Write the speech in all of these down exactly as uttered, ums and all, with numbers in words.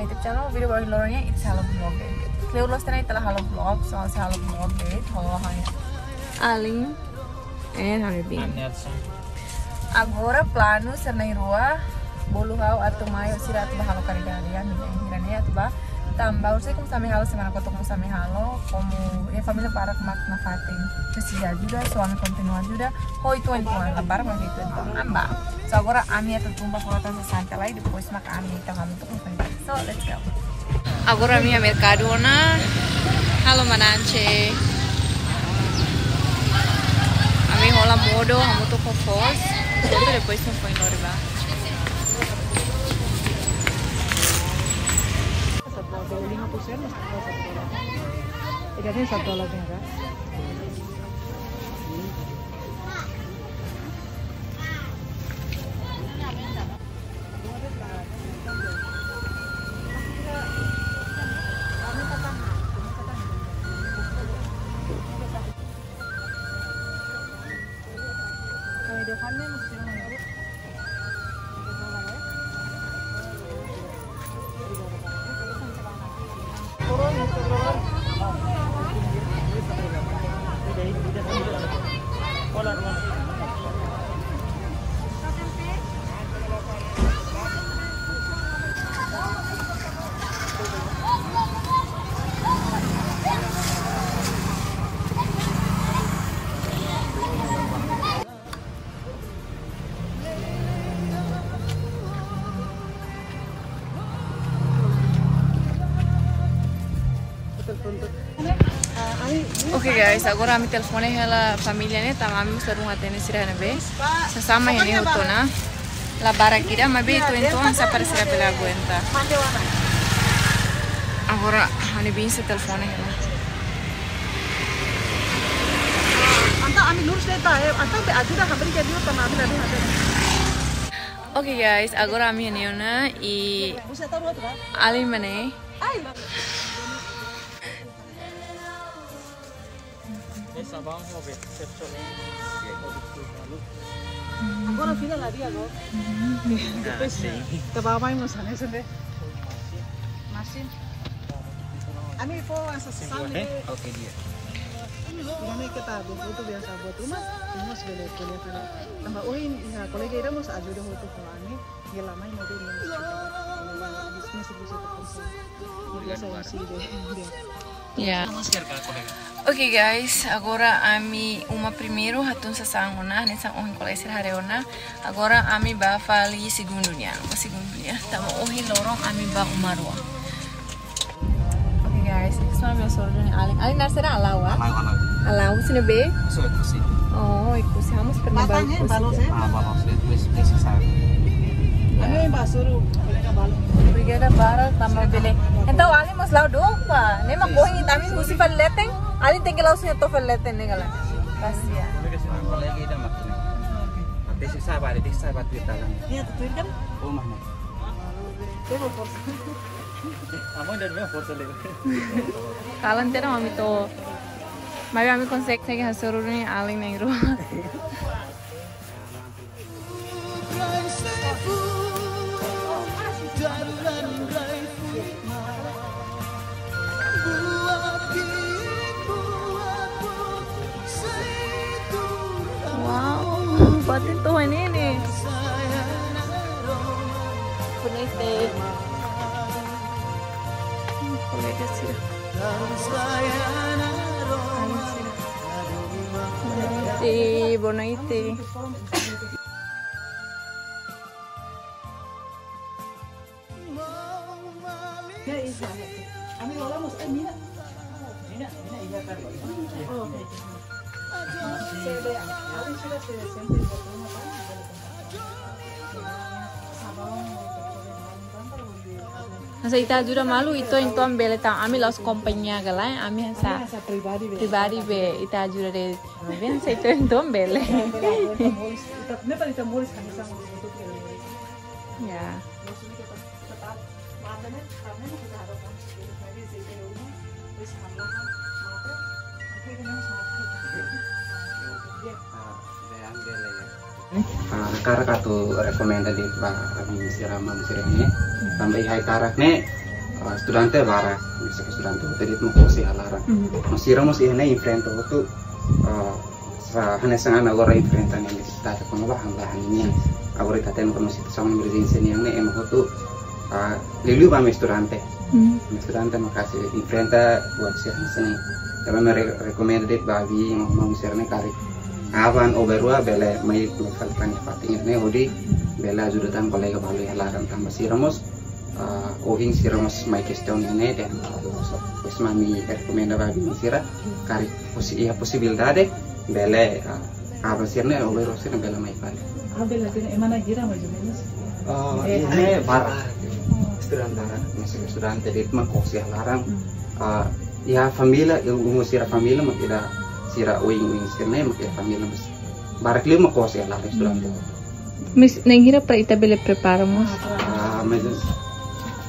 YouTube channel, vídeo ba ohin loron nian ita sei halo vlog de'it. Kleur loos tiha ona ita la halo vlog, so sei halo vlog de'it, halo hanya. Alin, eh, hanya bin. Agora planu sira na'in-rua, bolu ha'u atu mai ho sira atu ba halo karik di'ak, ami na'in-rua ne'e atu ba. Tanba horiseik komesa ami halo, semana kotuk komesa ami halo, komu iha família barak mak nafatin. Presiza ajuda, so ami kontinua ajuda. Ho uitoan-uitoan, la barak mak uitoan-uitoan. Ami ba. So agora ami atu tun ba fora tan sasán tiha lai, depois mak ami atu hamutuk ho família. So, let's go. Agora ami iha merkadu ona. Halo manán. Ami hola modo, hamutuk ho foos. Depois ita foin lori ba. Satu dolar, lima puluh sen, satu dolar. Ikannya satu dolar ya, Kak? Oke guys, agora ami telefone hela família ne'e, tanba ami mós ladún hatene sira ne'ebé. Sasán mak ne'e hotu ona. La barak ida, maibé uitoan-uitoan sá para sira bele aguenta. Agora, ami bin sei telefone hela. Entaun ami lurus de'it, eh, entaun be ajuda hamriik ke dia tanba ami ladún hatene. Oke guys, agora ami iha ne'e ona i Alin mak ne'e. Agora fila la dia agora. Depois, ita ba mai mós hanesan ne'e. Masin. Ami fó asa sasán ne'e. Oke, di'ak. Ini kita buat itu biasa buat rumah, terus bele kuliah. Tanba ohin iha kolega ida mós ajuda hotu ho ami. Dia lama ini dia mós. Ini bisa bisa terus. Ini bisa isi dia. Ya. Oke guys, agora ami uma primeiru hatun sasán ona, hanesan ohin kolega sira haree ona. Agora ami ba fali segundu nian, ba segundu nian. Tanba ohin loron ami ba uma rua. Oke guys, ita só ami sordo ni Alin. Alin nasera alau, ah? Alau, alau. Alau, sini be? Só Oekusi. Oh, Oekusi. Ha'u mós pernah ba Oekusi. Ah, bagus. Oekusi, Oekusi sabe. Ami ba suru, kolega balu. Obrigada barak, tanba bele. Entaun, Alin mós la'o dong, pa. Ne'e mak ohin ami husi fali leten. Alin tenke la'o husi to'o fali leten ne'e kalan. Kasihan. Kolega ida mak ne'e. Ante si sabar, ante si sabar tu talan. Iya, tu kan? Oh, mana? Amo dan memang foto le. Talan tiha ona ami to'o. Maibé ami konsege hasoru duni Alin na'in-rua. Wow, fatin to'o iha ne'e. Bonita. Kolega sira. Alin sira. Bonita, bonita. Hanesan ita ajuda malu, uitoan-uitoan bele, tanba ami la'ós kompañia ka lae, ami hanesan pribadi be ita ajuda de'it. Ami hanesan uitoan-uitoan bele. Ya. Ah, hakarak atu rekomenda de'it ba ami sira maun sira ne'e. Tanba iha hakarak ne'e, Ah, estudante barak, bisa estudante hotu de'it mak kose iha laran. Mhm. No sira mós iha ne'e enfrenta hotu, ah, sa hanesan agora enfrenta ne'e nesesitate kona-ba han-, han nian. Agora ita hatene kona-ba situasaun emerjénsia nian ne'e ema hotu, ah, liuliu ba ami estudante. Mhm. Ami estudante maka sei enfrenta buat sira hanesan ne'e. Tanba ami re-, rekomenda de'it ba abi maun sira ne'e karik aban obe rua bele mai, mai fali tan iha fatin ne'e hodi bele ajuda tan kolega balu iha laran tanba sira mós ah, ohin sira mós mai kestiona ne'e dehan, ah, so, pois ami rekomenda ba biin sira, karik posi-, iha posibilidade, bele, ah, aban sira ne'e, obe rua sira ne'e bele mai fali. Ah, bele, ema na'in hira mais ou menus? Ah, eh, iha ne'e barak. Oh. Estudante barak, maibé estudante de'it mak kose iha laran. Hmm. Ah, iha família, iha uma sira família, mak ida sira oin-oin sira ne'e, mak iha família, mas barak liu mak kose iha laran estudante. Hmm. Maibé na'in hira para ita bele prepara mós? Ah, mas,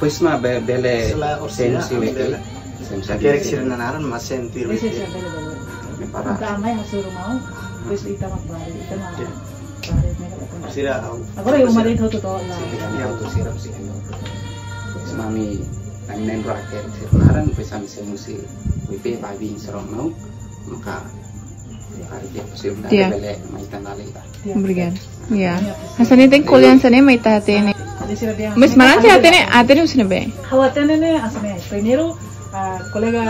pois mak be-, bele. Sela orsida, sente, bele. Sente. Hakerek sira-nia naran mak sente. Bele, bele. Para. Entaun ami hasoru maun, pois ita mak bari, ita mak. Ya. Bari, ne'e. Sira, agora eu uma de'it hotu to, la. Sira, ya, hotu sira, sira. Pois mak ami, ami membru hakerek sira-nia naran, pois ami sei husu, W P ba biin sira-nia naran, maka, karik iha posibilidade, ya, bele mai tan dala ida. Obrigada. Ya. Hanesan ne'e tenke ko'alia hanesan ne'e mai ita hatene. Maibé maran ita hatene, hatene husi ne'ebé? Ha'u hatene ne'e hanesan ne'e. Primeiru, ah, kolega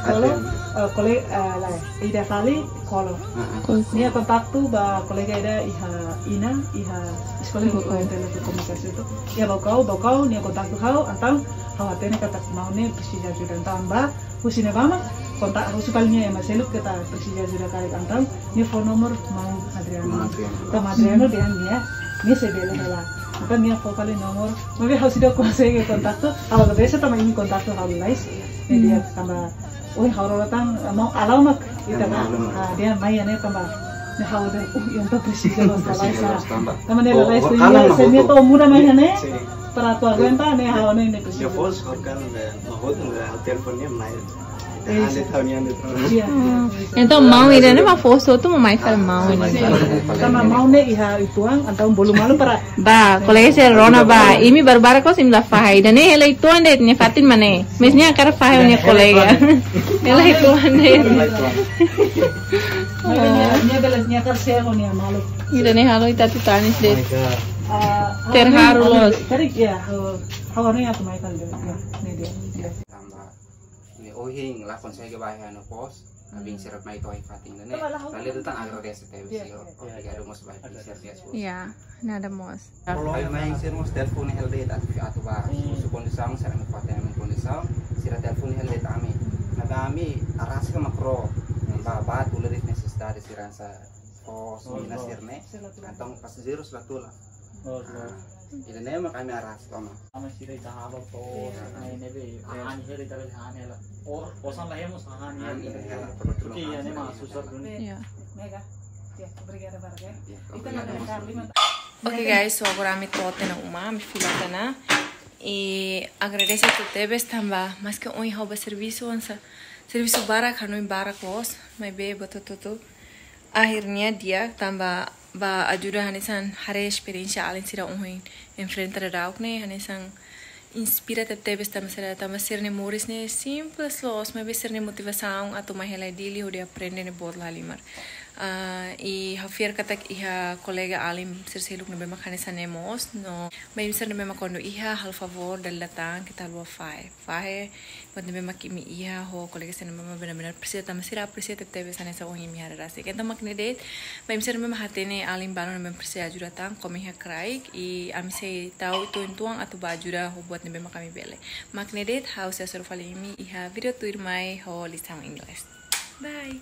Kolo, ah, kolega, ah, lae, ida fali Kolo. Ah, ah. Kolo. Nia kontaktu ba kolega ida iha Ina, iha Eskola Baucau. Telekomunikasaun hotu. Iha Baucau, Baucau, nia kontaktu ha'u, entaun ha'u hatene katak maun ne'e presiza ajuda, entaun ba husi ne'ebá mak kontak, husi paling ema seluk katak presiza ajuda karik, entaun nia fó nomor maun Adriano. Maun Adriano. Entaun maun Adriano dehan nia, nia sei bele hela. Entaun nia fó fali nomor, maibé ha'u seidauk konsege kontaktu, ha'u agradese tanba imi kontaktu ha'u lalais. Nia dehan tanba, oh, ha'u rona tan, maun Alama ita kan. Alama. Ah, dehan mai iha ne'e tanba. Ne'e ha'u dehan, uh, entaun presiza loos lalais. Presiza loos tanba. Tanba ne'e lalais, oh, nia, kalan se nia to'o muda mai iha ne'e. Sin. Para atu aguenta, ne'e ha'u ne'e, ne'e presiza. Depois, ha'u kan, eh, mak hotu, eh, ha'u telefone nia mai. Ita ande tahu nia ande tahu. Iya. Hmm. Entaun maun ida-ne'e mak fó sira hotu mak mai fali maun ida-ne'e. Tanba maun ne'e iha uitoan, entaun bolu malu para. Ba, kolega sira rona ba, imi barbarak kos imi la fahe. Ida-ne'e hela uitoan de'it, nia fatin mak ne'e. Maibé nia hakarak fahe ho nia kolega. Hela uitoan de'it. Nia, nia bele, nia hakarak share ho nia maluk. Ida-ne'e halo ita atu tanis de'it. Oh my God. Ah, terharu loos. Karik, ya, ha'u, ha'u anu ya, atu mai fali de'it. Ya, ne'e de'it. Ya. Tanba, ne'e ohin la konsege bá iha ne'e kos, ami sira mai to'o iha fatin ne'e. Tanba la ha'u. Lalu itu tan agradese tebes, ya, yo. Ya, obrigadu mós ba biin sira ne'e. Ya, nada mós. Kalau mai sira mós telefone hela de'it atu, atu bá husu kondisaun, sira ne'e fatin ami kondisaun, sira telefone hela de'it ami. Ne'ebé ami araska mak ró, bá, bá tula de'it nesesitate sira hanesan kos, mina sira-ne'e. Entaun pasajeiru sei la tula. Oh, ah, ida-ne'e mak ami araska ona. Ami sira ita halo to, ne'e, ne'ebé, eh, hahán hela, ita bele hahán hela. Oh, osan la hemu hahán hela. Hahán hela, betul. Oke, ya, ne'e mak susar duni. Ya. Mega. Ya, obrigada barak, ya. Ya, ita obrigada, na Mas. Oke, guys, so agora ami to'o tiha ona uma, ami fila tiha ona. I agradese tebes tanba, maske ohin ha'u bá servisu, hanesan servisu barak, hanoin barak loos, maibé buat hotu-hotu akhirnya di'ak tanba bá ajuda hanesan haree esperiénsia alin sira ohin enfrenta daudauk ne'e, hanesan inspira tebetebes tanba sira, tanba sira-nia moris ne'e simples loos, maibé sira-nia motivasaun atu mai hela iha Dili hodi aprende ne'e boot lahalimar. Ah, i ha'u fiar katak iha kolega alin sira seluk ne'ebé mak hanesan ne'e mós, no ba imi sira ne'ebé mak kuandu iha, halo favór, dala ida tan keta haluha fahe. Fahe buat ne'ebé mak imi iha ho kolega sira ne'ebé mak benar-benar presiza tanba sira presiza tebetebes hanesan ohin imi haree rasik. Entaun mak ne'e de'it, ba imi sira ne'ebé mak hatene alin balu ne'ebé mak presiza ajuda tan, komen iha kraik, i ami sei tau uitoan atu bá ajuda ho buat ne'ebé mak ami bele. Mak ne'e de'it, ha'u sei hasoru fali imi iha vídeo tuirmai ho lisaun Inglés. Bye.